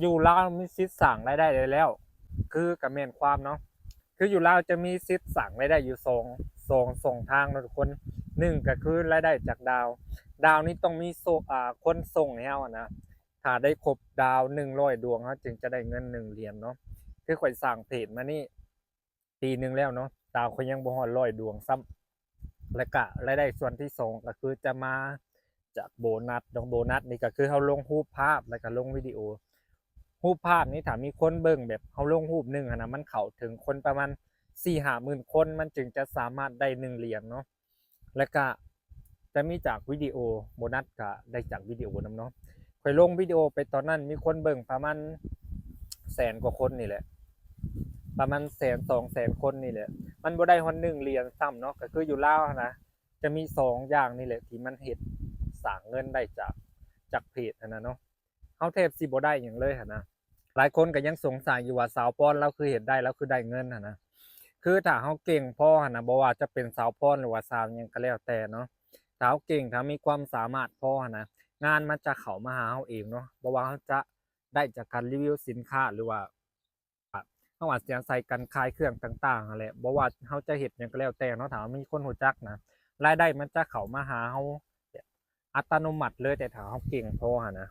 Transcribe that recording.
ຢູ່ລາວມີສິດສ້າງລາຍໄດ້ໄດ້ແລ້ວ ຄືກໍແມ່ນຄວາມເນາະ ຄືຢູ່ລາວຈະມີສິດສ້າງລາຍໄດ້ຢູ່ສອງ ສອງຊ່ອງທາງເນາະທຸກຄົນ. ໜຶ່ງກໍຄືລາຍໄດ້ຈາກດາວ ດາວນີ້ຕ້ອງມີໂຊ ອາ ຄົນສົ່ງໃຫ້ເຮົາຫັ້ນນະ. ຖ້າໄດ້ຄົບດາວໜຶ່ງຮ້ອຍດວງ ເຮົາຈຶ່ງຈະໄດ້ເງິນໜຶ່ງຫຼຽນເນາະ. ຄືຂ້ອຍສ້າງເພຈມານີ້ປີໜຶ່ງແລ້ວເນາະ ດາວຂ້ອຍຍັງບໍ່ຮອດຮ້ອຍດວງຊ້ຳ. ແລ້ວກະລາຍໄດ້ສ່ວນທີສອງກໍຄືຈະມາຈາກໂບນັດເນາະ. ໂບນັດນີ້ກໍຄືເຮົາລົງຮູບພາບ ແລ້ວກະລົງວິດີໂອ. ຮູບພາບນີ້ຖ້າມີຄົນເບິ່ງ ແບບເຮົາລົງຮູບໜຶ່ງຫັ້ນນະ ມັນເຂົ້າເຖິງຄົນປະມານສີ່ຫ້າໝື່ນຄົນ ມັນຈຶ່ງຈະສາມາດໄດ້ໜຶ່ງຫຼຽນເນາະ. ແລ້ວກະຈະມີຈາກວິດີໂອ ໂບນັດກະໄດ້ຈາກວິດີໂອນຳເນາະ. ຂ້ອຍລົງວິດີໂອໄປຕອນນັ້ນ ມີຄົນເບິ່ງປະມານແສນກວ່າຄົນນີ້ແຫຼະ ປະມານແສນສອງແສນຄົນນີ້ແຫຼະ. ມັນບໍ່ໄດ້ຮອດໜຶ່ງຫຼຽນຊ້ຳເນາະ. ກໍຄືຢູ່ລາວຫັ້ນນະ ຈະມີສອງຢ່າງນີ້ແຫຼະທີ່ມັນເຮັດສ້າງເງິນໄດ້ຈາກ ຈາກເພຈຫັ້ນນະເນາະ. ເຮົາແທບຊິບໍ່ໄດ້ຫຍັງເລີຍຫັ້ນນະ. ຫຼາຍຄົນກໍຍັງສົງໄສຢູ່ວ່າສາວພອນລາວຄືເຮັດໄດ້ ລາວຄືໄດ້ເງິນຫັ້ນນະ. ຄືຖ້າເຮົາເກັ່ງພໍຫັ້ນນະ ບໍ່ວ່າຈະເປັນສາວພອນ ຫຼືວ່າສາວຫຍັງກໍແລ້ວແຕ່ເນາະ ຖ້າເຮົາເກັ່ງ ຖ້າມີຄວາມສາມາດພໍຫັ້ນນະ ງານມັນຈະເຂົ້າມາຫາເຮົາເອງເນາະ. ບໍ່ວ່າເຮົາຈະໄດ້ຈາກການຣີວິວສິນຄ້າ ຫຼືວ່າ ເຮົາອາດຈະໃຊ້ການຂາຍເຄື່ອງຕ່າງໆຫັ້ນແຫຼະ. ບໍ່ວ່າເຮົາຈະເຮັດຫຍັງກໍແລ້ວແຕ່ເນາະ ຖ້າເຮົາມີຄົນຮູ້ຈັກນະ ລາຍໄດ້ມັນຈະເຂົ້າມາຫາເຮົາແບບອັດຕະໂນມັດເລີຍ ແຕ່ຖ້າເຮົາເກັ່ງພໍຫັ້ນນະ.